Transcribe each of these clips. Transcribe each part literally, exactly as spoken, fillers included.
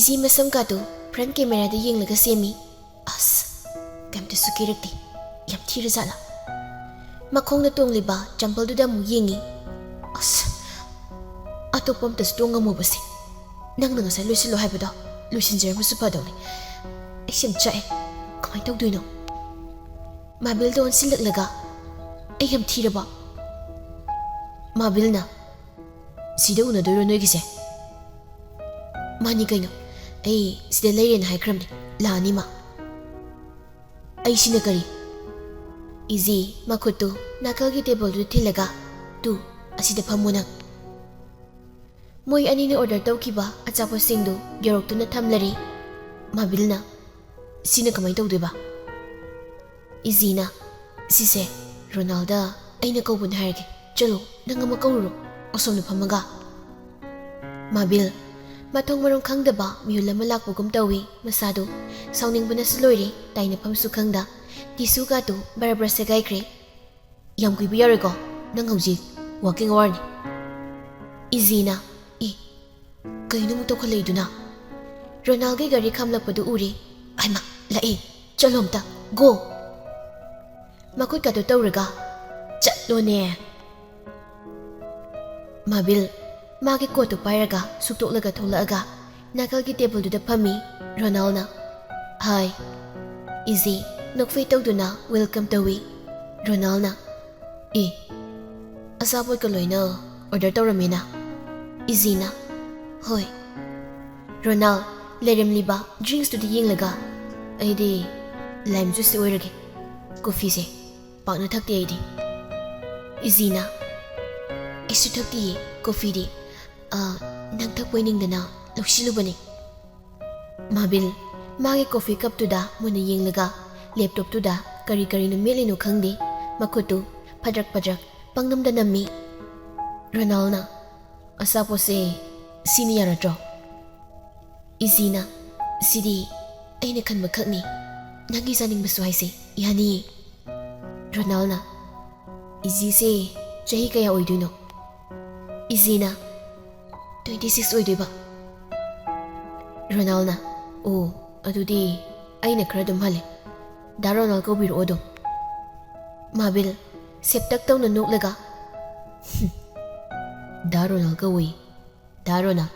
ꯏꯆꯦ ꯃꯁꯝ ꯀꯥꯗꯨ ꯐ꯭ꯔꯟ ꯀꯦꯃꯦꯔꯥꯗ ꯌꯦꯡꯂꯒ ꯁꯦꯝꯃꯤ꯫ ꯑꯁ, ꯀꯩꯝꯇꯁꯨ ꯀꯦꯔꯛꯇꯦ꯫ ꯌꯥꯝ ꯊꯤꯔꯖꯥꯠꯂꯥ? ꯃꯈꯣꯡꯗ ꯇꯣꯡꯂꯤꯕ ꯆꯝꯄꯜꯗꯨꯗ ꯑꯃꯨꯛ ꯌꯦꯡꯉꯤ꯫ ꯑꯁ, ꯑꯇꯣꯞꯄ ꯑꯝꯇꯁꯨ ꯇꯣꯡ ꯉꯝꯃꯣꯕꯁꯦ꯫ ꯅꯪꯅ ꯉꯁꯥꯏ ꯂꯣꯏꯁꯤꯜꯂꯣ ꯍꯥꯏꯕꯗꯣ ꯂꯣꯏꯁꯤꯟꯖꯔꯝꯃꯁꯨ ꯐꯗꯧꯅꯤ꯫ ꯑꯩꯁꯦ ꯌꯥꯝ ꯆꯥꯛꯑꯦ꯫ ꯀꯃꯥꯏꯅ ꯇꯧꯗꯣꯏꯅꯣ? ꯃꯥꯕꯤꯜꯗ ꯑꯣꯟꯁꯤꯜꯂꯛꯂꯒ, "ꯑꯩ ꯌꯥꯝ ꯊꯤꯔꯕ?" ꯃꯥꯕꯤꯜꯅ, "ꯁꯤꯗ ꯎꯅꯗꯣꯏꯔꯣ ꯅꯣꯏꯒꯤꯁꯦ?" "ꯃꯥꯅꯤ ꯀꯩꯅꯣ, ꯑꯩ ꯁꯤꯗ ꯂꯩꯔꯦꯅ ꯍꯥꯏꯈ꯭ꯔꯕꯅꯤ, ꯂꯥꯛꯑꯅꯤ ꯃꯥ꯫" "ꯑꯩꯁꯤꯅ ꯀꯔꯤ?" ꯏꯖꯤ ꯃꯈꯨꯠꯇꯨ ꯅꯥꯀꯜꯒꯤ ꯇꯦꯕꯜꯗꯨꯗ ꯊꯤꯜꯂꯒ, "ꯇꯨ, ꯑꯁꯤꯗ ꯐꯝꯃꯣ ꯅꯪ꯫" ꯃꯣꯏ ꯑꯅꯤꯅ ꯑꯣꯔꯗꯔ ꯇꯧꯈꯤꯕ ꯑꯆꯥꯄꯣꯠꯁꯤꯡꯗꯨ ꯌꯧꯔꯛꯇꯨꯅ ꯊꯝꯂꯔꯦ꯫ ꯃꯥꯕꯤꯜꯅ, "ꯁꯤꯅ ꯀꯃꯥꯏꯅ ꯇꯧꯗꯣꯏꯕ?" ꯏꯖꯤꯅ, "ꯁꯤꯁꯦ ꯔꯣꯅꯥꯜꯗ ꯑꯩꯅ ꯀꯧꯕꯅꯦ ꯍꯥꯏꯔꯒꯦ꯫ ꯆꯠꯂꯣ, ꯅꯪ ꯑꯃ ꯀꯧꯔꯨꯔꯣ, ꯑꯁꯣꯝꯗ ꯐꯝꯃꯒ꯫" ꯃꯥꯕꯤꯜ, ꯃꯊꯣꯡ ꯃꯔꯝ ꯈꯪꯗꯕ ꯃꯤꯍꯨꯜ ꯑꯃ ꯂꯥꯛꯄꯒꯨꯝ ꯇꯧꯏ꯫ ꯃꯁꯥꯗꯨ ꯁꯥꯎꯅꯤꯡꯕꯅꯁꯨ ꯂꯣꯏꯔꯦ, ꯇꯥꯏꯅꯐꯝꯁꯨ ꯈꯪꯗ꯫ ꯇꯤꯁꯨꯒꯗꯨ ꯕꯔ ꯕꯔ ꯁꯦꯒꯥꯏꯈ꯭ꯔꯦ꯫ "ꯌꯥꯝ ꯀꯨꯏꯕ ꯌꯥꯔꯣꯏꯀꯣ, ꯅꯪ ꯍꯧꯖꯤꯛ ꯋꯥꯀꯤꯡ ꯑꯋꯥꯔꯅꯤ꯫" ꯏꯖꯤꯅ, "ꯑꯦ, ꯀꯩꯅꯣ ꯑꯃꯨꯛ ꯇꯧꯈꯠꯂꯛꯏꯗꯨꯅ?" ꯔꯣꯅꯥꯜꯒꯤ ꯒꯥꯔꯤ ꯈꯥꯝꯂꯛꯄꯗꯨ ꯎꯔꯦ꯫ "ꯍꯩꯃꯥ, ꯂꯥꯛꯑꯦ, ꯆꯠꯂꯣ ꯑꯝꯇ, ꯒꯣ!" ꯃꯈꯨꯠꯀꯗꯨ ꯇꯧꯔꯒ, "ꯆꯠꯂꯣꯅꯦ!" ꯃꯥꯕꯤꯜ ꯃꯥꯒꯤ ꯀꯣꯠꯇꯨ ꯄꯥꯏꯔꯒ ꯁꯨꯛꯇꯣꯛꯂꯒ ꯊꯣꯛꯂꯛꯑꯒ ꯅꯥꯀꯜꯒꯤ ꯇꯦꯕꯜꯗꯨꯗ ꯐꯝꯃꯤ꯫ ꯔꯣꯅꯥꯜꯅ, "ꯍꯥꯏ꯫" ꯏꯖꯤ ꯅꯣꯛꯐꯦ ꯇꯧꯗꯨꯅ ꯋꯦꯜꯀꯝ ꯇꯧꯏ꯫ ꯔꯣꯅꯥꯜꯅ, "ꯑꯦ, ꯑꯆꯥꯄꯣꯠꯀ ꯂꯣꯏꯅ ꯑꯣꯔꯗꯔ ꯇꯧꯔꯝꯃꯦꯅ?" ꯏꯖꯤꯅ, "ꯍꯣꯏ꯫" ꯔꯣꯅꯥꯜ ꯂꯩꯔꯝꯂꯤꯕ ꯗ꯭ꯔꯤꯡꯁꯇꯨꯗ ꯌꯦꯡꯂꯒ, "ꯑꯩꯗꯤ ꯂꯥꯏꯝ ꯖꯨꯁꯁꯤ ꯑꯣꯏꯔꯒꯦ, ꯀꯣꯐꯤꯁꯦ ꯄꯥꯛꯅ ꯊꯛꯇꯦ ꯑꯩꯗꯤ꯫" ꯏꯖꯤꯅ, "ꯑꯩꯁꯨ ꯊꯛꯇꯤꯌꯦ ꯀꯣꯐꯤꯗꯤ꯫ ꯑ, ꯅꯪ ꯊꯛꯄꯣꯏ ꯅꯤꯡꯗꯅ ꯂꯧꯁꯤꯜꯂꯨꯕꯅꯤ꯫" ꯃꯥꯕꯤꯜ ꯃꯥꯒꯤ ꯀꯣꯐꯤ ꯀꯞꯇꯨꯗ ꯃꯨꯟꯅ ꯌꯦꯡꯂꯒ ꯂꯦꯞꯇꯣꯞꯇꯨꯗ ꯀꯔꯤ ꯀꯔꯤꯅꯣ ꯃꯦꯠꯂꯤꯅꯣ ꯈꯪꯗꯦ, ꯃꯈꯨꯠꯇꯨ ꯐꯗ꯭ꯔꯛ ꯐꯗ꯭ꯔꯛ ꯄꯪꯅꯝꯗ ꯅꯝꯃꯤ꯫ ꯔꯣꯅꯥꯜꯅ, "ꯑꯆꯥꯄꯣꯠꯁꯦ ꯁꯤꯅ ꯌꯥꯔꯗ꯭ꯔꯣ?" ꯏꯖꯤꯅ, "ꯁꯤꯗꯤ ꯑꯩꯅ ꯈꯟꯕ ꯈꯛꯅꯤ, ꯅꯪꯒꯤ ꯆꯥꯅꯤꯡꯕꯁꯨ ꯍꯥꯏꯁꯦ ꯌꯥꯅꯤꯌꯦ꯫" ꯔꯣꯅꯥꯜꯅ, "ꯏꯖꯤꯁꯦ ꯆꯍꯤ ꯀꯌꯥ ꯑꯣꯏꯗꯣꯏꯅꯣ?" ꯏꯖꯤꯅ, "ꯇ꯭ꯋꯦꯟꯇꯤ ꯁꯤꯛꯁ ꯑꯣꯏꯗꯣꯏꯕ꯫" ꯔꯣꯅꯥꯜꯅ, "ꯑꯣ, ꯑꯗꯨꯗꯤ ꯑꯩꯅ ꯈꯔ ꯑꯗꯨꯝ ꯍꯜꯂꯦ꯫ ꯗꯥ ꯔꯣꯅꯥꯜ ꯀꯧꯕꯤꯔꯛꯑꯣ ꯑꯗꯨꯝ꯫" ꯃꯥꯕꯤꯜ, ꯁꯦꯞꯇꯛ ꯇꯧꯅ ꯅꯣꯛꯂꯒ, "ꯗꯥ ꯔꯣꯅꯥꯜ ꯀꯧꯏ, ꯗꯥ ꯔꯣꯅꯥꯜ꯫"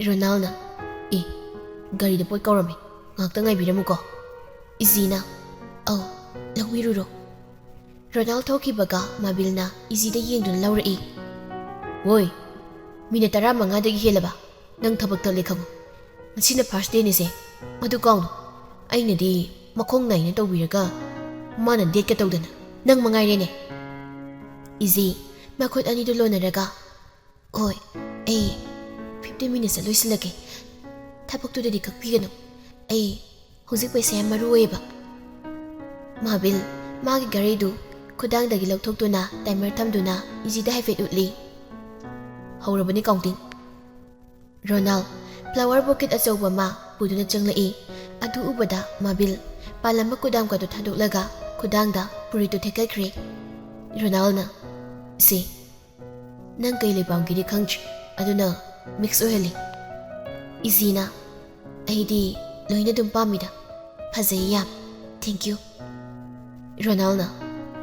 ꯔꯣꯅꯥꯜꯅ, "ꯑꯦ, ꯒꯥꯔꯤꯗ ꯄꯣꯠ ꯀꯧꯔꯝꯃꯦ, ꯉꯥꯏꯍꯥꯛꯇ ꯉꯥꯏꯕꯤꯔꯝꯃꯨꯀꯣ꯫" ꯏꯖꯤꯅ, "ꯑꯧ, ꯂꯧꯕꯤꯔꯨꯔꯣ꯫" ꯔꯣꯅꯥꯜ ꯊꯣꯛꯈꯤꯕꯒ ꯃꯥꯕꯤꯜꯅ ꯏꯖꯤꯗ ꯌꯦꯡꯗꯨꯅ ꯂꯧꯔꯛꯏ꯫ "ꯍꯣꯏ, ꯃꯤꯅꯠ ꯇꯔꯥꯃꯉꯥꯗꯒꯤ ꯍꯦꯜꯂꯕ ꯅꯪ ꯊꯕꯛ ꯇꯠꯂꯦ ꯈꯪꯉꯨ꯫ ꯉꯁꯤꯅ first dayꯅꯤꯁꯦ, ꯃꯗꯨ ꯀꯥꯎꯅꯨ꯫ ꯑꯩꯅꯗꯤ ꯃꯈꯣꯡ ꯅꯥꯏꯅ ꯇꯧꯕꯤꯔꯒ ꯃꯥꯅ dateꯀ ꯇꯧꯗꯅ, ꯅꯪ ꯃꯉꯥꯏꯔꯦꯅꯦ꯫" ꯏꯖꯤ, ꯃꯈꯨꯠ ꯑꯅꯤꯗꯨ ꯂꯣꯟꯅꯔꯒ, "ꯍꯣꯏ, ꯑꯩ fifteen minutesꯇ ꯂꯣꯏꯁꯤꯜꯂꯒꯦ꯫ ꯊꯕꯛꯇꯨꯗꯗꯤ ꯀꯛꯄꯤꯒꯅꯨ꯫ ꯑꯩ ꯍꯧꯖꯤꯛ ꯄꯩꯁꯥ ꯌꯥꯝ ꯃꯔꯨ ꯑꯣꯏꯌꯦꯕ꯫" ꯃꯥꯕꯤꯜ, ꯃꯥꯒꯤ ꯘꯔꯤꯗꯨ ꯈꯨꯗꯥꯡꯗꯒꯤ ꯂꯧꯊꯣꯛꯇꯨꯅ timer ꯊꯝꯗꯨꯅ ꯏꯖꯤꯗ ꯍꯥꯏꯐꯦꯠ ꯎꯠꯂꯤ꯫ "ꯍꯧꯔꯕꯅꯤ counting꯫" ꯔꯣꯅꯥꯜ, flower bouquet ꯑꯆꯧꯕ ꯑꯃ ꯄꯨꯗꯨꯅ ꯆꯪꯂꯛꯏ꯫ ꯑꯗꯨ ꯎꯕꯗ ꯃꯥꯕꯤꯜ, ꯄꯥꯜꯂꯝꯕ ꯀꯨꯗꯥꯝꯒꯗꯨ ꯊꯥꯗꯣꯛꯂꯒ ꯈꯨꯗꯥꯡꯗ ꯐꯨꯔꯤꯠꯇꯨ ꯊꯦꯛꯀꯠꯈ꯭ꯔꯦ꯫ ꯔꯣꯅꯥꯜꯅ, "ꯁꯦ, ꯅꯪ ꯀꯩ ꯂꯩ ꯄꯥꯝꯒꯦꯗꯤ ꯈꯪꯗ꯭ꯔꯤ, ꯑꯗꯨꯅ mix ꯑꯣꯏꯍꯜꯂꯤ꯫" ꯏꯖꯤꯅ, "ꯑꯩꯗꯤ ꯂꯣꯏꯅ ꯑꯗꯨꯝ ꯄꯥꯝꯃꯤꯗ, ꯐꯖꯩ ꯌꯥꯝ, thank you꯫" ꯔꯣꯅꯥꯜꯅ,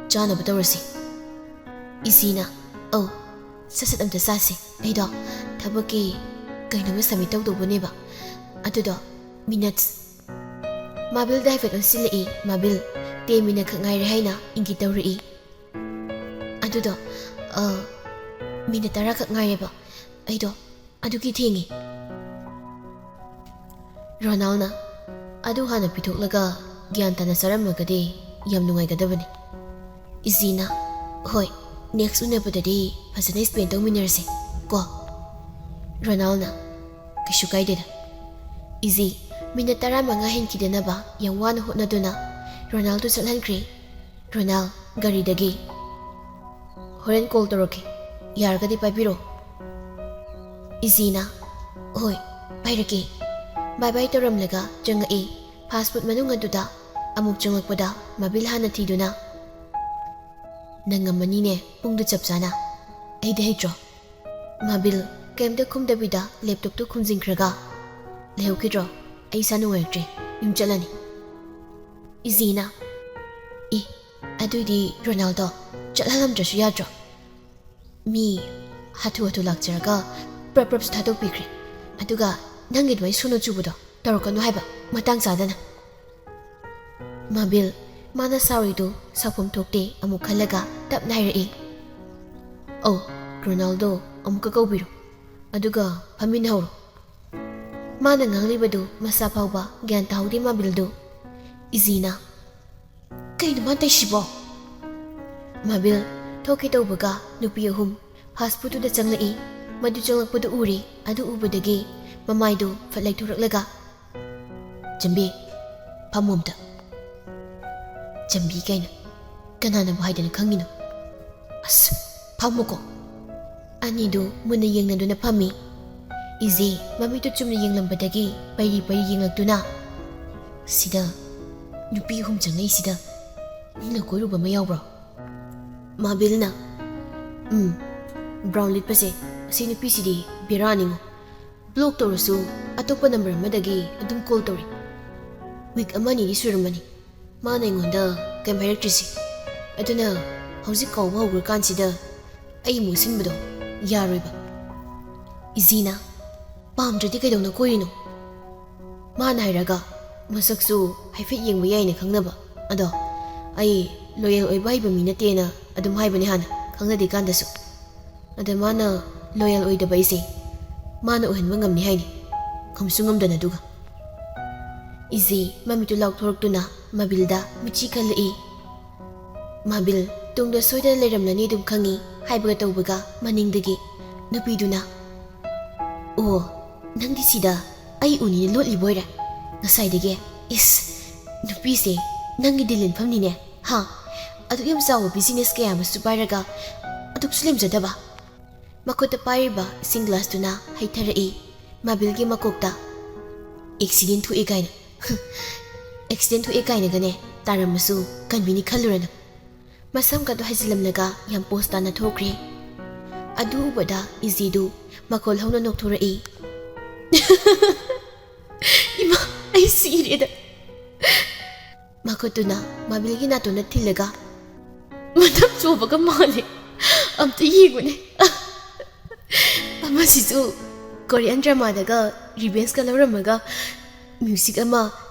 "ꯆꯥꯅꯕ ꯇꯧꯔꯁꯤ꯫" ꯏꯖꯤꯅ, "ꯑꯧ, ꯁꯠ ꯁꯠ ꯑꯝꯇ ꯆꯥꯁꯤ, ꯑꯩꯗꯣ ꯊꯕꯛꯀꯤ ꯀꯩꯅꯣꯝꯃ submit ꯇꯧꯗꯧꯕꯅꯦꯕ, ꯑꯗꯨꯗꯣ minutes꯫" ꯃꯥꯕꯤꯜꯗ ꯍꯥꯏꯐꯦꯠ ꯑꯣꯟꯁꯤꯜꯂꯛꯏ꯫ ꯃꯥꯕꯤꯜ, "ten minute ꯈꯛ ꯉꯥꯏꯔꯦ" ꯍꯥꯏꯅ ꯏꯪꯒꯤꯠ ꯇꯧꯔꯛꯏ꯫ "ꯑꯗꯨꯗꯣ, ꯑ, ꯃꯤꯅꯠ ꯇꯔꯥ ꯈꯛ ꯉꯥꯏꯔꯦꯕ꯫ ꯑꯩꯗꯣ ꯑꯗꯨꯒꯤ ꯊꯦꯡꯉꯤ꯫" ꯔꯣꯅꯥꯜꯅ, "ꯑꯗꯨ ꯍꯥꯟꯅ ꯄꯤꯊꯣꯛꯂꯒ ꯒ꯭ꯌꯥꯟ ꯇꯥꯅ ꯆꯥꯔꯝꯃꯒꯗꯤ ꯌꯥꯝ ꯅꯨꯡꯉꯥꯏꯒꯗꯕꯅꯤ꯫" ꯏꯖꯤꯅ, "ꯍꯣꯏ, next ꯎꯅꯕꯗꯗꯤ ꯐꯖꯅ spend ꯇꯧꯃꯤꯟꯅꯔꯁꯦ ꯀꯣ꯫" ꯔꯣꯅꯥꯜꯅ, "ꯀꯩꯁꯨ ꯀꯥꯏꯗꯦꯗ꯫" ꯏꯖꯤ, ꯃꯤꯅꯠ ꯇꯔꯥꯃꯉꯥ ꯍꯦꯟꯈꯤꯗꯅꯕ ꯌꯥꯝ ꯋꯥꯅ ꯍꯣꯠꯅꯗꯨꯅ ꯔꯣꯅꯥꯜꯗꯨ ꯆꯠꯍꯟꯈ꯭ꯔꯦ꯫ ꯔꯣꯅꯥꯜ, ꯒꯥꯔꯤꯗꯒꯤ, "ꯍꯣꯔꯦꯟ call ꯇꯧꯔꯛꯀꯦ, ꯌꯥꯔꯒꯗꯤ ꯄꯥꯏꯕꯤꯔꯣ꯫" ꯏꯖꯤꯅ, "ꯍꯣꯏ, ꯄꯥꯏꯔꯛꯀꯦ꯫" ꯕꯥꯏ ꯕꯥꯏ ꯇꯧꯔꯝꯂꯒ ꯆꯪꯉꯛꯏ꯫ Fast food ꯃꯅꯨꯡ ꯑꯗꯨꯗ ꯑꯃꯨꯛ ꯆꯪꯂꯛꯄꯗ ꯃꯥꯕꯤꯜ ꯍꯥꯟꯅ ꯊꯤꯗꯨꯅ, "ꯅꯪ ꯉꯝꯃꯅꯤꯅꯦ, ꯄꯨꯡꯗꯨ ꯆꯞ ꯆꯥꯅ꯫ ꯑꯩꯗꯤ ꯍꯩꯇ꯭ꯔꯣ?" ꯃꯥꯕꯤꯜ, ꯀꯩꯝꯇ ꯈꯨꯝꯗꯕꯤꯗ ꯂꯦꯞꯇꯣꯞꯇꯨ ꯈꯨꯝꯖꯤꯟꯈ꯭ꯔꯒ, "ꯂꯩꯍꯧꯈꯤꯗ꯭ꯔꯣ? ꯑꯩ ꯏꯁꯥ ꯅꯨꯡꯉꯥꯏꯔꯛꯇ꯭ꯔꯦ, ꯌꯨꯝ ꯆꯠꯂꯅꯤ"꯫ ꯏꯖꯤꯅ, "ꯏ, ꯑꯗꯨꯏꯗꯤ ꯔꯣꯅꯥꯜꯗꯣ ꯆꯠꯍꯜꯂꯝꯗ꯭ꯔꯁꯨ ꯌꯥꯗ꯭ꯔꯣ? ꯃꯤ ꯍꯥꯊꯨ ꯍꯥꯊꯨ ꯂꯥꯛꯆꯔꯒ ꯄ꯭ꯔꯞ ꯄ꯭ꯔꯞꯁꯨ ꯊꯥꯗꯣꯛꯄꯤꯈ꯭ꯔꯦ꯫ ꯑꯗꯨꯒ ꯅꯪꯒꯤ ꯑꯗꯨꯃꯥꯏꯅ ꯁꯣꯅꯣ ꯆꯨꯕꯗꯣ ꯇꯧꯔꯛꯀꯅꯨ ꯍꯥꯏꯕ, ꯃꯇꯥꯡ ꯆꯥꯗꯅ"꯫ ꯃꯥꯕꯤꯜ, ꯃꯥꯅ ꯁꯥꯎꯔꯤꯗꯨ ꯁꯥꯎꯐꯝ ꯊꯣꯛꯇꯦ ꯑꯃꯨꯛ ꯈꯜꯂꯒ ꯇꯞꯅ ꯍꯥꯏꯔꯛꯏ, "ꯑꯧ, ꯔꯣꯅꯥꯜꯗꯣ ꯑꯃꯨꯛꯀ ꯀꯧꯕꯤꯔꯣ꯫ ꯑꯗꯨꯒ ꯐꯝꯃꯤꯟꯅꯍꯧꯔꯣ"꯫ ꯃꯥꯅ ꯉꯥꯡꯂꯤꯕꯗꯨ ꯃꯁꯥ ꯐꯥꯎꯕ ꯒ꯭ꯌꯥꯟ ꯇꯥꯍꯧꯗꯦ ꯃꯥꯕꯤꯜꯗꯨ꯫ ꯏꯖꯤꯅ, "ꯀꯩꯅꯣ ꯃꯥꯅ ꯇꯧꯏꯁꯤꯕꯣ?" ꯃꯥꯕꯤꯜ ꯊꯣꯛꯀꯦ ꯇꯧꯕꯒ ꯅꯨꯄꯤ ꯑꯍꯨꯝ ꯐꯥꯁ ꯐꯨꯗꯇꯨꯗ ꯆꯪꯂꯛꯏ꯫ ꯃꯗꯨ ꯆꯪꯂꯛꯄꯗꯨ ꯎꯔꯦ꯫ ꯑꯗꯨ ꯎꯕꯗꯒꯤ ꯃꯃꯥꯏꯗꯨ ꯐꯠ ꯂꯩꯊꯣꯔꯛꯂꯒ, "ꯆꯝꯕꯤ, ꯐꯝꯃꯣ ꯑꯝꯇ"꯫ "ꯆꯝꯕꯤ ꯀꯥꯏꯅ? ꯀꯅꯥꯅꯕꯨ ꯍꯥꯏꯗꯅ ꯈꯪꯉꯤꯅꯣ? ꯑꯁ, ꯐꯝꯃꯨꯀꯣ"꯫ ꯑꯅꯤꯗꯨ ꯃꯨꯟꯅ ꯌꯦꯡꯅꯗꯨꯅ ꯐꯝꯃꯤ꯫ ꯏꯖꯤ ꯃꯃꯤꯠꯇꯨ ꯆꯨꯝꯅ ꯌꯦꯡꯂꯝꯕꯗꯒꯤ ꯄꯩꯔꯤ ꯄꯩꯔꯤ ꯌꯦꯡꯂꯛꯇꯨꯅ, "ꯁꯤꯗ ꯅꯨꯄꯤ ꯑꯍꯨꯝ ꯆꯪꯂꯛꯏꯁꯤꯗ ꯅꯪꯅ ꯀꯣꯏꯔꯨꯕ ꯑꯃ ꯌꯥꯎꯕ꯭ꯔꯣ?" ꯃꯥꯕꯤꯜꯅ, "ꯎꯝ, ꯕ꯭ꯔꯥꯎꯟ ꯂꯤꯠꯄꯁꯦ, ꯑꯁꯤ ꯅꯨꯄꯤꯁꯤꯗꯤ ꯕꯦꯔꯥꯅꯤꯉꯣ꯫ ꯕ꯭ꯂꯣꯛ ꯇꯧꯔꯁꯨ ꯑꯇꯣꯞꯄ ꯅꯝꯕꯔ ꯑꯃꯗꯒꯤ ꯑꯗꯨꯝ ꯀꯣꯜ ꯇꯧꯔꯤ꯫ ꯋꯤꯛ ꯑꯃ ꯑꯅꯤꯗꯤ ꯁꯨꯔꯝꯃꯅꯤ ꯃꯥꯅ ꯑꯩꯉꯣꯟꯗ ꯀꯩꯝ ꯍꯥꯏꯔꯛꯇ꯭ꯔꯤꯁꯦ꯫ ꯑꯗꯨꯅ ꯍꯧꯖꯤꯛ ꯀꯧꯕ ꯍꯧꯈ꯭ꯔꯀꯥꯟꯁꯤꯗ ꯑꯩ ꯑꯃꯨꯛ ꯁꯤꯟꯕꯗꯣ ꯌꯥꯔꯣꯏꯕ"꯫ ꯏꯖꯤꯅ, "ꯄꯥꯝꯗ꯭ꯔꯗꯤ ꯀꯩꯗꯧꯅ ꯀꯣꯏꯔꯤꯅꯣ?" ꯃꯥꯅ ꯍꯥꯏꯔꯒ, "ꯃꯁꯛꯁꯨ ꯍꯥꯏꯐꯦꯠ ꯌꯦꯡꯕ ꯌꯥꯏꯅ ꯈꯪꯅꯕ꯫ ꯑꯗꯣ ꯑꯩ ꯂꯣꯌꯦꯜ ꯑꯣꯏꯕ ꯍꯩꯕ ꯃꯤ ꯅꯠꯇꯦꯅ ꯑꯗꯨꯝ ꯍꯥꯏꯕꯅꯦ ꯍꯥꯟꯅ, ꯈꯪꯅꯗ꯭ꯔꯤꯀꯥꯟꯗꯁꯨ꯫ ꯑꯗ ꯃꯥꯅ ꯂꯣꯌꯦꯜ ꯑꯣꯏꯗꯕ ꯑꯩꯁꯦ ꯃꯥꯅ ꯑꯣꯏꯍꯟꯕ ꯉꯝꯅꯤ ꯍꯥꯏꯅꯤ꯫ ꯉꯝꯁꯨ ꯉꯝꯗꯅ ꯑꯗꯨꯒ"꯫ ꯏꯖꯤ ꯃꯃꯤꯠꯇꯨ ꯂꯥꯎꯊꯣꯔꯛꯇꯨꯅ ꯃꯥꯕꯤꯜꯗ ꯃꯤꯠꯆꯤ ꯈꯜꯂꯛꯏ꯫ ꯃꯥꯕꯤꯜ ꯇꯨꯡꯗ ꯁꯣꯏꯗꯅ ꯂꯩꯔꯝꯂꯅꯤ ꯑꯗꯨꯝ ꯈꯪꯉꯤ ꯍꯥꯏꯕꯒ ꯇꯧꯕꯒ ꯃꯅꯤꯡꯗꯒꯤ ꯅꯨꯄꯤꯗꯨꯅ, "ꯑꯣ, ꯅꯪꯗꯤ ꯁꯤꯗ ꯑꯩ ꯎꯅꯤꯅ ꯂꯣꯠꯂꯤꯕꯣꯏꯔꯦ ꯉꯁꯥꯏꯗꯒꯤ? ꯏꯁ, ꯅꯨꯄꯤꯁꯦ ꯅꯪꯒꯤ ꯗꯤꯜ ꯂꯦꯟꯐꯝꯅꯤꯅꯦ, ꯍꯥ? ꯑꯗꯨꯛ ꯌꯥꯝ ꯆꯥꯎꯕ ꯕꯤꯖꯤꯅꯦꯁ ꯀꯌꯥ ꯑꯃꯁꯨ ꯄꯥꯏꯔꯒ ꯑꯗꯨꯛꯁꯨ ꯂꯦꯝꯖꯗꯕ"꯫ ꯃꯈꯨꯠꯇ ꯄꯥꯏꯔꯤꯕ ꯏꯁꯤꯡ ꯒ꯭ꯂꯥꯁꯇꯨꯅ ꯍꯩꯊꯔꯛꯏ ꯃꯥꯕꯤꯜꯒꯤ ꯃꯀꯣꯛꯇ꯫ "ꯑꯦꯛꯁꯤꯗꯦꯟ ꯊꯣꯛꯑꯦ ꯀꯥꯏꯅ? ꯑꯦꯛꯁꯤꯗꯦꯟ ꯊꯣꯛꯑꯦ ꯀꯥꯏꯅꯒꯅꯦ ꯇꯥꯔꯝꯃꯁꯨ ꯀꯟꯕꯤꯅꯤ ꯈꯜꯂꯨꯔꯅꯨ"꯫ ꯃꯁꯝꯒꯗꯣ ꯍꯥꯏꯖꯤꯜꯂꯝꯂꯒ ꯌꯥꯝ ꯄꯣꯁ ꯇꯥꯅ ꯊꯣꯛꯈ꯭ꯔꯦ꯫ ꯑꯗꯨ ꯎꯕꯗ ꯏꯖꯤꯗꯨ ꯃꯈꯣꯜ ꯍꯧꯅ ꯅꯣꯛꯊꯣꯔꯛꯏ꯫ ꯏꯃꯥ, ꯑꯩ ꯁꯤꯔꯦꯗ꯫ ꯃꯈꯨꯠꯇꯨꯅ ꯃꯥꯕꯤꯜꯒꯤ ꯅꯥꯇꯣꯟꯗ ꯊꯤꯜꯂꯒ, "ꯃꯅꯞ ꯆꯣꯕꯒ ꯃꯥꯜꯂꯦ, ꯑꯝꯇ ꯌꯦꯡꯉꯨꯅꯦ꯫" ꯑꯃꯁꯤꯁꯨ ꯀꯣꯔꯤꯌꯟ ꯗ꯭ꯔꯃꯥꯗꯒ ꯔꯤꯚꯦꯟꯁꯀ ꯂꯧꯔꯝꯃꯒ ꯃ꯭ꯌꯨꯖꯤꯛ ꯑꯃ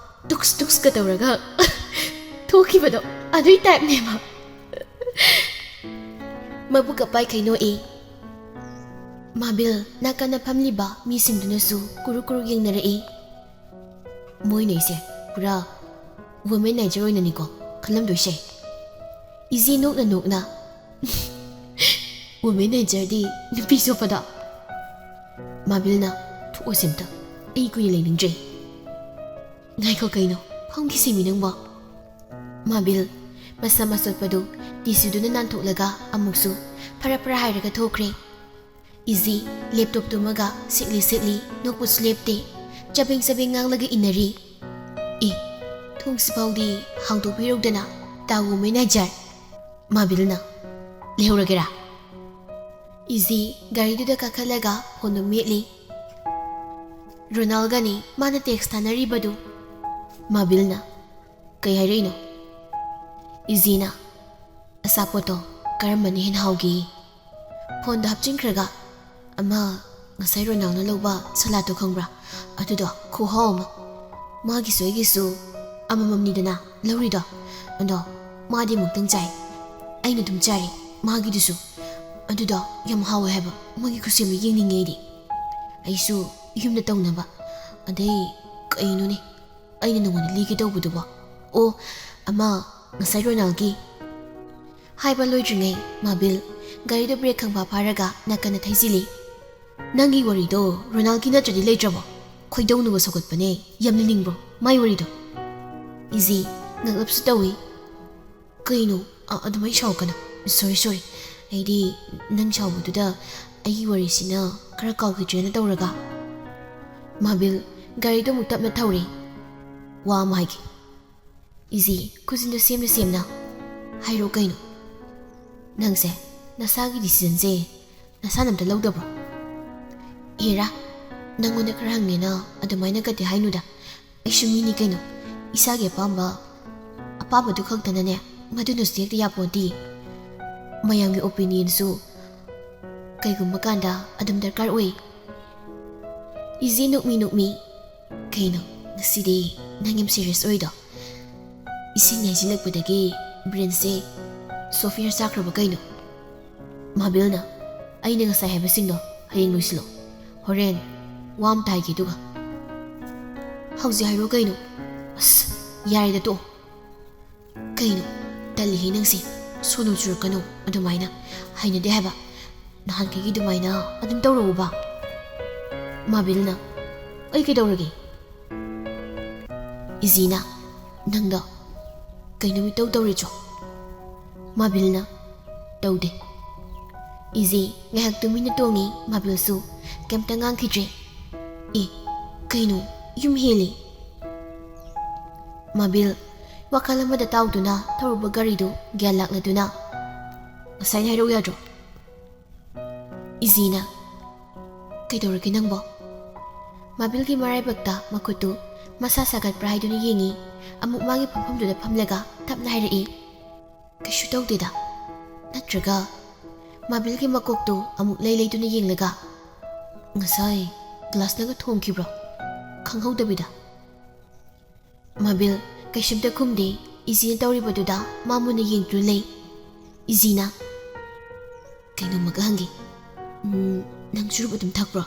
ꯇꯨꯛꯁ ꯇꯨꯛꯁꯀ ꯇꯧꯔꯒ ꯊꯣꯛꯈꯤꯕꯗꯣ, ꯑꯗꯨꯏ ꯇꯥꯏꯞꯅꯦꯕ꯫ ꯃꯕꯨꯛꯀ ꯄꯥꯏꯈꯩ ꯅꯣꯛꯏ꯫ ꯃꯥꯕꯤꯜ ꯅꯥꯀꯟꯗ ꯐꯝꯂꯤꯕ ꯃꯤꯁꯤꯡꯗꯨꯅꯁꯨ ꯀꯨꯔꯨ ꯀꯨꯔꯨ ꯌꯦꯡꯅꯔꯛꯏ꯫ ꯃꯣꯏꯅ ꯑꯩꯁꯦ ꯄꯨꯔꯥ ꯋꯨꯃꯦꯅꯥꯏꯖꯔ ꯑꯣꯏꯅꯅꯤꯀꯣ ꯈꯜꯂꯝꯗꯣꯏꯁꯦ꯫ ꯏꯖꯤ ꯅꯣꯛꯅ ꯅꯣꯛꯅ, "ꯋꯨꯃꯦꯅꯥꯏꯖꯔꯗꯤ ꯅꯨꯄꯤ ꯆꯣꯞꯄꯗꯣ?" ꯃꯥꯕꯤꯜꯅ, "ꯊꯣꯛꯑꯁꯦ ꯑꯝꯇ, ꯑꯩ ꯀꯨꯏꯅ ꯂꯩꯅꯤꯡꯗ꯭ꯔꯦ꯫" "ꯉꯥꯏꯈꯣ ꯀꯩꯅꯣ, ꯐꯝꯈꯤꯁꯤꯃꯤ ꯅꯪꯕꯣ꯫" ꯃꯥꯕꯤꯜ ꯃꯁꯝ ꯑꯆꯣꯠꯄꯗꯨ ꯇꯤꯁꯨꯗꯨꯅ ꯅꯥꯟꯊꯣꯛꯂꯒ ꯑꯃꯨꯛꯁꯨ ꯐꯔꯥ ꯐꯔꯥ ꯍꯥꯏꯔꯒ ꯊꯣꯛꯈ꯭ꯔꯦ꯫ ꯏꯖꯤ ꯂꯦꯞꯇꯣꯞ ꯇꯨꯝꯃꯒ ꯁꯤꯛꯂꯤ ꯁꯤꯛꯂꯤ ꯅꯣꯛꯄꯁꯨ ꯂꯦꯞꯇꯦ꯫ ꯆꯕꯦꯡ ꯆꯕꯦꯡ ꯉꯥꯡꯂꯒ ꯏꯟꯅꯔꯤ꯫ "ꯑꯦ, ꯊꯣꯡꯁꯤꯐꯥꯎꯗꯤ ꯍꯥꯡꯗꯣꯛꯄꯤꯔꯧꯗꯅ, ꯇꯥ ꯋꯨꯃꯦꯅꯥꯏꯖꯔ꯫" ꯃꯥꯕꯤꯜꯅ, "ꯂꯩꯍꯧꯔꯒꯦꯔꯥ?" ꯏꯖꯤ ꯒꯥꯔꯤꯗꯨꯗ ꯀꯥꯈꯠꯂꯒ ꯐꯣꯟꯗꯨ ꯃꯦꯠꯂꯤ꯫ ꯔꯣꯅꯥꯜꯒꯅꯤ ꯃꯥꯅ ꯇꯦꯛꯁ ꯊꯥꯅꯔꯤꯕꯗꯨ꯫ ꯃꯥꯕꯤꯜꯅ, "ꯀꯩ ꯍꯥꯏꯔꯛꯏꯅꯣ?" ꯏꯖꯤꯅ, "ꯑꯆꯥꯄꯣꯠꯇꯣ ꯀꯔꯝꯕꯅ ꯍꯦꯟꯅ ꯍꯥꯎꯒꯦ?" ꯐꯣꯟꯗ ꯍꯥꯞꯆꯤꯟꯈ꯭ꯔꯒ, "ꯑꯃ ꯉꯁꯥꯏ ꯔꯣꯅꯥꯜꯅ ꯂꯧꯕ ꯁꯂꯥꯠꯇꯣ ꯈꯪꯕ꯭ꯔꯥ? ꯑꯗꯨꯗꯣ ꯈꯨꯍꯥꯎ ꯑꯃ꯫ ꯃꯥꯒꯤꯁꯨ ꯑꯩꯒꯤꯁꯨ ꯑꯃꯃꯝꯅꯤꯗꯅ ꯂꯧꯔꯤꯗꯣ꯫ ꯑꯗꯣ ꯃꯥꯗꯤ ꯑꯃꯨꯛꯇꯪ ꯆꯥꯏ, ꯑꯩꯅ ꯑꯗꯨꯝ ꯆꯥꯔꯦ ꯃꯥꯒꯤꯗꯨꯁꯨ꯫ ꯑꯗꯨꯗꯣ ꯌꯥꯝ ꯍꯥꯎꯋꯦ ꯍꯥꯏꯕ, ꯃꯣꯏꯒꯤ ꯈꯨꯠꯁꯦꯝꯗꯣ ꯌꯦꯡꯅꯤꯡꯉꯦ ꯑꯩꯗꯤ꯫ ꯑꯩꯁꯨ ꯌꯨꯝꯗ ꯇꯧꯅꯕ꯫ ꯑꯗꯩ ꯀꯩꯅꯣꯅꯦ, ꯑꯩꯅ ꯅꯉꯣꯟꯗ ꯂꯤꯒꯦ ꯇꯧꯕꯗꯨꯕꯣ? ꯑꯣ, ꯑꯃ ꯉꯁꯥꯏ ꯔꯣꯅꯥꯜꯒꯤ꯫" ꯍꯥꯏꯕ ꯂꯣꯏꯗ꯭ꯔꯤꯉꯩ ꯃꯥꯕꯤꯜ ꯒꯥꯔꯤꯗꯨ ꯕ꯭ꯔꯦꯛ ꯈꯪꯐꯥ ꯐꯥꯔꯒ ꯅꯥꯀꯟꯗ ꯊꯩꯖꯤꯜꯂꯤ꯫ "ꯅꯪꯒꯤ ꯋꯥꯔꯤꯗꯣ ꯔꯣꯅꯥꯜꯒꯤ ꯅꯠꯇ꯭ꯔꯗꯤ ꯂꯩꯇ꯭ꯔꯕꯣ? ꯈꯣꯏꯗꯧꯅꯒ ꯁꯧꯒꯠꯄꯅꯦ꯫ ꯌꯥꯝ ꯂꯤꯅꯤꯡꯕ꯭ꯔꯣ ꯃꯥꯏ ꯋꯥꯔꯤꯗꯣ?" ꯏꯖꯤ ꯉꯛꯂꯞꯁꯨ ꯇꯧꯏ꯫ "ꯀꯩꯅꯣ, ꯑ-, ꯑꯗꯨꯃꯥꯏ ꯁꯥꯎꯀꯅꯣ꯫ ꯁꯣꯔꯤ, ꯁꯣꯔꯤ꯫ ꯑꯩꯗꯤ ꯅꯪ ꯁꯥꯎꯕꯗꯨꯗ ꯑꯩꯒꯤ ꯋꯥꯔꯤꯁꯤꯅ ꯈꯔ ꯀꯥꯎꯈꯤꯗ꯭ꯔꯦꯅ ꯇꯧꯔꯒ꯫" ꯃꯥꯕꯤꯜ ꯒꯥꯔꯤꯗꯣ ꯑꯃꯨꯛ ꯇꯞꯅ ꯊꯧꯔꯦ꯫ "ꯋꯥ ꯑꯃ ꯍꯥꯏꯒꯦ꯫" ꯏꯖꯤ ꯈꯨꯖꯤꯟꯗꯨ ꯁꯦꯝꯅ ꯁꯦꯝꯅ, "ꯍꯥꯏꯔꯛꯑꯣ ꯀꯩꯅꯣ?" "ꯅꯪꯁꯦ ꯅꯁꯥꯒꯤ ꯗꯤꯁꯤꯖꯟꯁꯦ ꯅꯁꯥꯅ ꯑꯝꯇ ꯂꯧꯗꯕ꯭ꯔꯣ?" ꯍꯦꯔꯥ, ꯅꯪꯉꯣꯟꯗ ꯈꯔ ꯍꯪꯉꯦꯅ ꯑꯗꯨꯃꯥꯏꯅ ꯀꯗꯤ ꯍꯥꯏꯅꯨꯗ꯫ ꯑꯩꯁꯨ ꯃꯤꯅꯤ ꯀꯩꯅꯣ꯫ ꯏꯁꯥꯒꯤ ꯑꯄꯥꯝꯕ, ꯑꯄꯥꯝꯕꯗꯨ ꯈꯛꯇꯅꯅꯦ, ꯃꯗꯨꯅꯁꯨ ꯍꯦꯛꯇ ꯌꯥꯄꯣꯟꯇꯦ꯫ ꯃꯌꯥꯝꯒꯤ opinionꯁꯨ ꯀꯩꯒꯨꯝꯕ ꯀꯥꯟꯗ ꯑꯗꯨꯝ ꯗꯔꯀꯥꯔ ꯑꯣꯏ꯫ ꯏꯖꯤ ꯅꯣꯛꯃꯤ ꯅꯣꯛꯃꯤ꯫ ꯀꯩꯅꯣ, ꯉꯁꯤꯗꯤ ꯅꯪ ꯌꯥꯝ serious ꯑꯣꯏꯗꯣ? ꯏꯁꯤꯡ ꯍꯩꯖꯤꯜꯂꯛꯄꯗꯒꯤ brainꯁꯦ software ꯆꯥꯈ꯭ꯔꯕ ꯀꯩꯅꯣ? ꯃꯥꯕꯤꯜꯅ, "ꯑꯩꯅ ꯉꯁꯥꯏ ꯍꯥꯏꯕꯁꯤꯡꯗꯣ ꯍꯌꯦꯡ ꯂꯣꯏꯁꯤꯜꯂꯣ꯫ ꯍꯣꯔꯦꯟ ꯋꯥ ꯑꯝꯇ ꯍꯥꯏꯒꯦ ꯑꯗꯨꯒ꯫" "ꯍꯧꯖꯤꯛ ꯍꯥꯏꯔꯣ ꯀꯩꯅꯣ?" "ꯑꯁ, ꯌꯥꯔꯦꯗ ꯇꯣꯛꯑꯣ꯫" "ꯀꯩꯅꯣ, ꯇꯜꯂꯤꯍꯦ ꯅꯪꯁꯦ꯫ ꯁꯣꯅꯣ ꯆꯨꯔꯛꯀꯅꯣ ꯑꯗꯨꯃꯥꯏꯅ꯫ ꯍꯩꯅꯗꯦ ꯍꯥꯏꯕ꯫ ꯅꯍꯥꯟꯈꯩꯒꯤ ꯑꯗꯨꯃꯥꯏꯅ ꯑꯗꯨꯝ ꯇꯧꯔꯛꯎꯕ꯫" ꯃꯥꯕꯤꯜꯅ, "ꯑꯩ ꯀꯩꯗꯧꯔꯒꯦ?" ꯏꯖꯤꯅ, "ꯅꯪꯗꯣ ꯀꯩꯅꯣ ꯃꯤꯇꯧ ꯇꯧꯔꯤꯗ꯭ꯔꯣ?" ꯃꯥꯕꯤꯜꯅ, "ꯇꯧꯗꯦ꯫" ꯏꯖꯤ ꯉꯥꯏꯍꯥꯛ ꯇꯨꯃꯤꯟꯅ ꯇꯣꯡꯉꯤ, ꯃꯥꯕꯤꯜꯁꯨ ꯀꯩꯝꯇ ꯉꯥꯡꯈꯤꯗ꯭ꯔꯦ꯫ "ꯑꯦ, ꯀꯩꯅꯣ, ꯌꯨꯝ ꯍꯦꯜꯂꯤ꯫" ꯃꯥꯕꯤꯜ ꯋꯥꯈꯜ ꯑꯃꯗ ꯇꯥꯎꯗꯨꯅ ꯊꯧꯔꯨꯕ ꯒꯥꯔꯤꯗꯨ ꯒ꯭ꯌꯥꯟ ꯂꯥꯛꯂꯗꯨꯅ, "ꯉꯁꯥꯏꯅ ꯍꯥꯏꯔꯛꯎ ꯌꯥꯗ꯭ꯔꯣ?" ꯏꯖꯤꯅ, "ꯀꯩꯗꯧꯔꯒꯦ ꯅꯪꯕꯣ?" ꯃꯥꯕꯤꯜꯒꯤ ꯃꯔꯥꯏꯕꯛꯇ ꯃꯈꯨꯠꯇꯨ ꯃꯁꯥ ꯁꯥꯒꯠꯄ꯭ꯔꯥ ꯍꯥꯏꯗꯨꯅ ꯌꯦꯡꯉꯤ꯫ ꯑꯃꯨꯛ ꯃꯥꯒꯤ ꯐꯝꯐꯝꯗꯨꯗ ꯐꯝꯂꯒ ꯇꯞꯅ ꯍꯥꯏꯔꯛꯏ, "ꯀꯩꯁꯨ ꯇꯧꯗꯦꯗ꯫" ꯅꯠꯇ꯭ꯔꯒ ꯃꯥꯕꯤꯜꯒꯤ ꯃꯀꯣꯛꯇꯨ ꯑꯃꯨꯛ ꯂꯩ ꯂꯩꯗꯨꯅ ꯌꯦꯡꯂꯒ, "ꯉꯁꯥꯏ ꯒ꯭ꯂꯥꯁꯅꯒ ꯊꯣꯝꯈꯤꯕ꯭ꯔꯣ?" ꯈꯪꯍꯧꯗꯕꯤꯗ꯫ ꯃꯥꯕꯤꯜ ꯀꯩꯁꯨꯝꯇ ꯈꯨꯝꯗꯦ꯫ ꯏꯖꯤꯅ ꯇꯧꯔꯤꯕꯗꯨꯗ ꯃꯥ ꯃꯨꯟꯅ ꯌꯦꯡꯗꯨꯅ ꯂꯩ꯫ ꯏꯖꯤꯅ, "ꯀꯩꯅꯣꯝꯃꯒ ꯍꯪꯒꯦ꯫ ꯎꯝ, ꯅꯪ ꯆꯨꯔꯨꯞ ꯑꯗꯨꯝ ꯊꯛꯄ꯭ꯔꯣ?"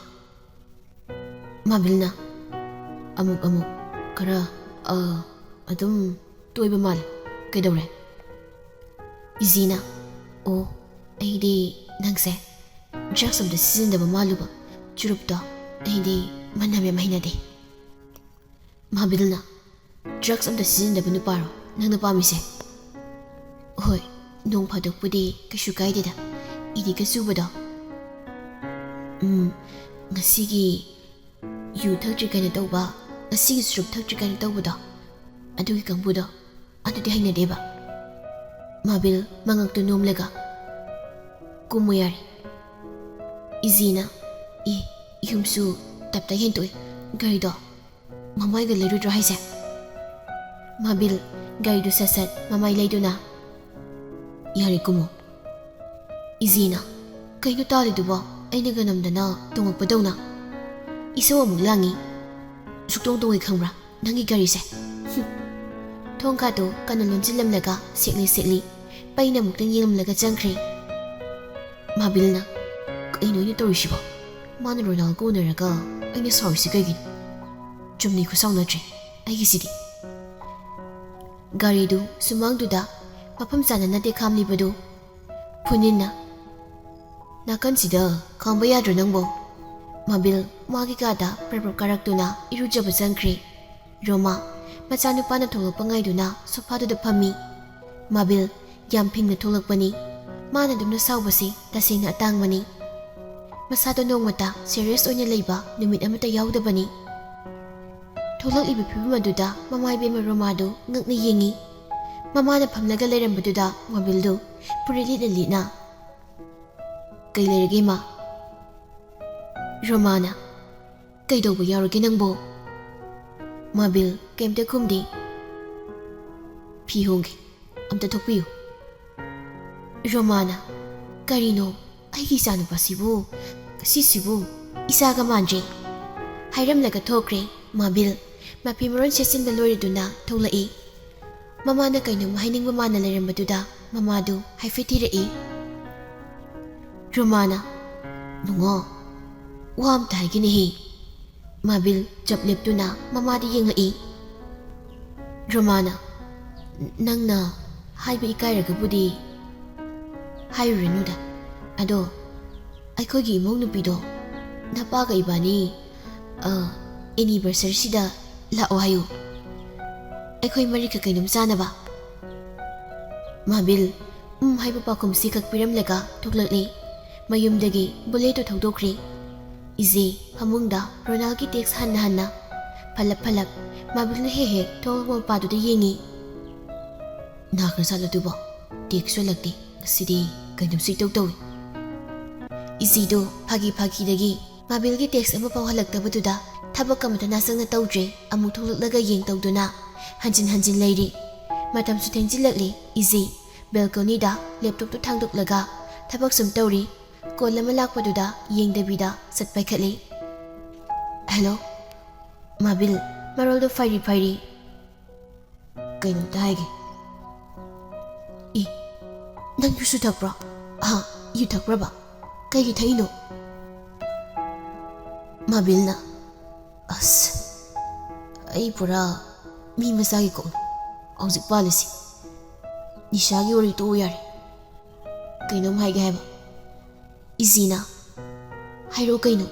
ꯃꯥꯕꯤꯜꯅ, "ꯑꯃꯨꯛ ꯑꯃꯨꯛ ꯈꯔ, ꯑ, ꯑꯗꯨꯝ ꯇꯣꯏꯕ ꯃꯥꯜꯂꯦ꯫ ꯀꯩꯗꯧꯔꯦ?" ꯏꯖꯤꯅ, "ꯑꯣ, ꯑꯩꯗꯤ ꯅꯪꯁꯦ drugs ꯑꯝꯇ ꯁꯤꯖꯤꯟꯅꯗꯕ ꯃꯥꯜꯂꯨꯕ꯫ ꯆꯨꯔꯨꯞꯇꯣ ꯑꯩꯗꯤ ꯃꯅꯝ ꯌꯥꯝ ꯍꯩꯅꯗꯦ꯫" ꯃꯥꯕꯤꯜꯅ, "Drugs ꯑꯝꯇ ꯁꯤꯖꯤꯟꯅꯗꯕ ꯅꯨꯄꯥꯔꯣ ꯅꯪꯅ ꯄꯥꯝꯃꯤꯁꯦ?" "ꯍꯣꯏ, ꯅꯣꯡ ꯐꯥꯗꯣꯛꯄꯨꯗꯤ ꯀꯩꯁꯨ ꯀꯥꯏꯗꯦꯗ, ꯏꯗꯤꯛꯀ ꯆꯨꯕꯗꯣ꯫ ꯎꯝ, ꯉꯁꯤꯒꯤ ꯌꯨ ꯊꯛꯇ꯭ꯔꯤ ꯀꯥꯏꯅ ꯇꯧꯕ, ꯉꯁꯤꯒꯤ ꯆꯨꯔꯨꯞ ꯊꯛꯇ꯭ꯔꯤ ꯀꯥꯏꯅ ꯇꯧꯕꯗꯣ, ꯑꯗꯨꯒꯤ ꯀꯥꯡꯕꯨꯗꯣ ꯑꯗꯨꯗꯤ ꯍꯩꯅꯗꯦꯕ꯫" ꯃꯥꯕꯤꯜ ꯃꯉꯛꯇꯨ ꯅꯣꯝꯂꯒ, "ꯀꯨꯝꯃꯨ ꯌꯥꯔꯦ꯫" ꯏꯖꯤꯅ, "ꯑꯦ, ꯌꯨꯝꯁꯨ ꯇꯞꯇꯥꯏ ꯍꯦꯟꯇꯣꯛꯑꯦ꯫ ꯒꯥꯔꯤꯗꯣ ꯃꯃꯥꯏꯒ ꯂꯩꯔꯨꯗ꯭ꯔꯣ ꯍꯥꯏꯁꯦ? ꯃꯥꯕꯤꯜ ꯒꯥꯔꯤꯗꯨ ꯁꯠ ꯁꯠ ꯃꯃꯥꯏ ꯂꯩꯗꯨꯅ, "ꯌꯥꯔꯦ, ꯀꯨꯝꯃꯣ꯫" ꯏꯖꯦꯅ, "ꯀꯩꯅꯣ ꯇꯥꯜꯂꯤꯗꯨꯕꯣ? ꯑꯩꯅꯒ ꯅꯝꯗꯅ ꯇꯣꯡꯉꯛꯄꯗꯧꯅ?" ꯏꯁꯧ ꯑꯃꯨꯛ ꯂꯥꯡꯉꯤ꯫ "ꯁꯨꯛꯇꯣꯡ ꯇꯣꯡꯉꯣꯏ ꯈꯪꯕ꯭ꯔꯥ ꯅꯪꯒꯤ ꯒꯥꯔꯤꯁꯦ?" ꯍꯨꯝ꯫ ꯊꯣꯡ ꯈꯥꯗꯨ ꯀꯟꯅ ꯂꯣꯟꯁꯤꯜꯂꯝꯂꯒ ꯁꯦꯛꯂꯤ ꯁꯦꯛꯂꯤ ꯄꯩꯅ ꯑꯃꯨꯛꯇꯪ ꯌꯦꯡꯂꯝꯂꯒ ꯆꯪꯈ꯭ꯔꯦ꯫ ꯃꯥꯕꯤꯜꯅ, "ꯀꯩꯅꯣ ꯑꯩꯅ ꯇꯧꯔꯤꯁꯤꯕꯣ? ꯃꯥꯅ ꯔꯣꯅꯥꯜꯒ ꯎꯅꯔꯒ ꯑꯩꯅ ꯁꯥꯎꯔꯤꯁꯤ ꯀꯩꯒꯤꯅꯣ? ꯆꯨꯝꯅꯩ ꯈꯨꯠꯁꯥꯎ ꯅꯠꯇ꯭ꯔꯦ ꯑꯩꯒꯤꯁꯤꯗꯤ꯫" ꯒꯥꯔꯤꯗꯨ ꯁꯨꯃꯥꯡꯗꯨꯗ ꯃꯐꯝ ꯆꯥꯅ ꯅꯠꯇꯦ ꯈꯥꯝꯂꯤꯕꯗꯨ꯫ ꯐꯨꯅꯤꯟꯅ, "ꯅꯥꯀꯟꯁꯤꯗ ꯈꯥꯝꯕ ꯌꯥꯗ꯭ꯔꯣ ꯅꯪꯕꯣ?" ꯃꯥꯕꯤꯜ ꯃꯥꯒꯤ ꯀꯥꯗ ꯄ꯭ꯔꯞ ꯄ꯭ꯔꯞ ꯀꯥꯔꯛꯇꯨꯅ ꯏꯔꯨꯖꯕ ꯆꯪꯈ꯭ꯔꯦ꯫ ꯔꯣꯃꯥ ꯃꯆꯥꯅꯨꯄꯥꯅ ꯊꯣꯛꯂꯛꯄ ꯉꯥꯏꯗꯨꯅ ꯁꯣꯐꯥꯗꯨꯗ ꯐꯝꯃꯤ꯫ ꯃꯥꯕꯤꯜ ꯌꯥꯝ ꯐꯤꯡꯅ ꯊꯣꯛꯂꯛꯄꯅꯤ꯫ ꯃꯥꯅ ꯑꯗꯨꯝꯅ ꯁꯥꯎꯕꯁꯤ ꯇꯁꯦꯡꯅ ꯑꯇꯥꯡꯕꯅꯤ꯫ ꯃꯁꯥꯗꯣ ꯅꯣꯡꯃꯇ ꯁꯦꯔꯤꯌꯁ ꯑꯣꯏꯅ ꯂꯩꯕ ꯅꯨꯃꯤꯠ ꯑꯃꯠꯇ ꯌꯥꯎꯗꯕꯅꯤ꯫ ꯊꯣꯛꯂꯛꯂꯤꯕ ꯐꯤꯕꯝ ꯑꯗꯨꯗ ꯃꯃꯥ ꯏꯕꯦꯝꯃ ꯔꯣꯃꯥꯗꯨ ꯉꯛꯅ ꯌꯦꯡꯉꯤ꯫ ꯃꯃꯥꯅ ꯐꯝꯂꯒ ꯂꯩꯔꯝꯕꯗꯨꯗ ꯃꯥꯕꯤꯜꯗꯨ ꯐꯨꯔꯤꯠ ꯂꯤꯠꯅ ꯂꯤꯠꯅ, "ꯀꯩ ꯂꯩꯔꯒꯦ, ꯏꯃꯥ?" ꯔꯣꯃꯥꯅ, "ꯀꯩꯗꯧꯕ ꯌꯥꯎꯔꯒꯦ ꯅꯪꯕꯣ?" ꯃꯥꯕꯤꯜ ꯀꯩꯝꯇ ꯈꯨꯝꯗꯦ꯫ "ꯐꯤ ꯍꯣꯡꯒꯦ, ꯑꯝꯇ ꯊꯣꯛꯄꯤꯌꯨ꯫" ꯔꯣꯃꯥꯅ, "ꯀꯔꯤꯅꯣ? ꯑꯩꯒꯤ ꯏꯆꯥꯅꯨꯄꯥꯁꯤꯕꯨ, ꯁꯤꯁꯤꯕꯨ ꯏꯆꯥꯒ ꯃꯥꯟꯗ꯭ꯔꯦ꯫" ꯍꯥꯏꯔꯝꯂꯒ ꯊꯣꯛꯈ꯭ꯔꯦ꯫ ꯃꯥꯕꯤꯜ ꯃꯐꯤ ꯃꯔꯣꯟ ꯁꯦꯠꯆꯤꯟꯕ ꯂꯣꯏꯔꯗꯨꯅ ꯊꯣꯛꯂꯛꯏ꯫ ꯃꯃꯥꯅ ꯀꯩꯅꯣꯝ ꯍꯥꯏꯅꯤꯡꯕ ꯃꯥꯅ ꯂꯩꯔꯝꯕꯗꯨꯗ ꯃꯃꯥꯗꯨ ꯍꯥꯏꯐꯦꯠ ꯊꯤꯔꯛꯏ꯫ ꯔꯣꯃꯥꯅ, "ꯅꯨꯡꯉꯣ, ꯋꯥ ꯑꯝꯇ ꯍꯥꯏꯒꯦꯅꯦꯍꯦ꯫" ꯃꯥꯕꯤꯜ ꯆꯞ ꯂꯦꯞꯇꯨꯅ ꯃꯃꯥꯗ ꯌꯦꯡꯂꯛꯏ꯫ ꯔꯣꯃꯥꯅ, "ꯅꯪꯅ ꯍꯥꯏꯕ ꯏꯀꯥꯏꯔꯒꯕꯨꯗꯤ ꯍꯥꯏꯔꯨꯔꯅꯨꯗ꯫ ꯑꯗꯣ ꯑꯩꯈꯣꯏꯒꯤ ꯏꯃꯧ ꯅꯨꯄꯤꯗꯣ ꯅꯄꯥꯒ ꯏꯕꯥꯅꯤ, ꯑ, anniversaryꯁꯤꯗ ꯂꯥꯛꯑꯣ ꯍꯥꯏꯌꯨ꯫ ꯑꯩꯈꯣꯏ ꯃꯔꯤꯈꯛ ꯀꯩꯅꯣꯝ ꯆꯥꯅꯕ꯫" ꯃꯥꯕꯤꯜ ꯎꯝ ꯍꯥꯏꯕ ꯄꯥꯎꯈꯨꯝꯁꯤ ꯈꯛ ꯄꯤꯔꯝꯂꯒ ꯊꯣꯛꯂꯛꯂꯤ꯫ ꯃꯌꯨꯝꯗꯒꯤ ꯕꯨꯂꯦꯠꯇꯨ ꯊꯧꯗꯣꯛꯈ꯭ꯔꯦ꯫ ꯏꯖꯦ ꯐꯃꯨꯡꯗ ꯔꯣꯅꯥꯜꯒꯤ ꯇꯦꯛꯁ ꯍꯟꯅ ꯍꯟꯅ꯫ ꯐꯠꯂꯞ ꯐꯠꯂꯞ ꯃꯥꯕꯤꯜꯅ ꯍꯦꯛ ꯍꯦꯛ ꯊꯣꯡ ꯃꯄꯥꯗꯨꯗ ꯌꯦꯡꯉꯤ꯫ "ꯅꯥꯈ꯭ꯔꯖꯥꯠꯂꯣ ꯑꯗꯨꯕꯣ? ꯇꯦꯛꯁꯁꯨ ꯍꯜꯂꯛꯇꯦ꯫ ꯉꯁꯤꯗꯤ ꯀꯩꯅꯣꯝꯁꯨ ꯏꯇꯧ ꯇꯧꯏ꯫" ꯏꯖꯦꯗꯨ ꯐꯥꯒꯤ ꯐꯥꯒꯤꯗꯒꯤ ꯃꯥꯕꯤꯜꯒꯤ ꯇꯦꯛꯁ ꯑꯃꯐꯥꯎ ꯍꯜꯂꯛꯇꯕꯗꯨꯗ ꯊꯕꯛ ꯑꯃꯠꯇ ꯅꯥꯁꯪꯅ ꯇꯧꯗ꯭ꯔꯦ꯫ ꯑꯃꯨꯛ ꯊꯣꯛꯂꯛꯂꯒ ꯌꯦꯡ ꯇꯧꯗꯨꯅ ꯍꯟꯖꯤꯟ ꯍꯟꯖꯤꯟ ꯂꯩꯔꯤ꯫ ꯃꯇꯝꯁꯨ ꯊꯦꯡꯖꯤꯜꯂꯛꯂꯤ꯫ ꯏꯖꯤ ꯕꯦꯜꯀꯣꯅꯤꯗ ꯂꯦꯞꯇꯣꯞꯇꯨ ꯊꯥꯡꯗꯣꯛꯂꯒ ꯊꯕꯛ ꯁꯨꯝ ꯇꯧꯔꯤ꯫ ꯀꯣꯜ ꯑꯃ ꯂꯥꯛꯄꯗꯨꯗ ꯌꯦꯡꯗꯕꯤꯗ ꯁꯠ ꯄꯥꯏꯈꯠꯂꯤ꯫ "ꯍꯦꯜꯂꯣ, ꯃꯥꯕꯤꯜ, ꯃꯔꯣꯜꯗꯣ ꯐꯩꯔꯤ ꯐꯩꯔꯤ꯫ ꯀꯩꯅꯣꯝꯇ ꯍꯥꯏꯒꯦ꯫ ꯏ, ꯅꯪ ꯌꯨꯁꯨ ꯊꯛꯄ꯭ꯔꯣ? ꯍꯥ, ꯌꯨ ꯊꯛꯄ꯭ꯔꯕ? ꯀꯩꯒꯤ ꯊꯛꯏꯅꯣ?" ꯃꯥꯕꯤꯜꯅ, "ꯑꯁ, ꯑꯩ ꯄꯨꯔꯥ ꯃꯤ ꯃꯆꯥꯒꯤ ꯀꯣꯛꯅꯤ ꯍꯧꯖꯤꯛ ꯄꯥꯜꯂꯤꯁꯤ꯫ ꯅꯤꯁꯥꯒꯤ ꯋꯥꯔꯤ ꯇꯣꯛꯎ ꯌꯥꯔꯦ꯫ ꯀꯩꯅꯣꯝ ꯍꯥꯏꯒꯦ ꯍꯥꯏꯕ꯫" ꯏꯖꯤꯅ, "ꯍꯥꯏꯔꯛꯑꯣ ꯀꯩꯅꯣ?"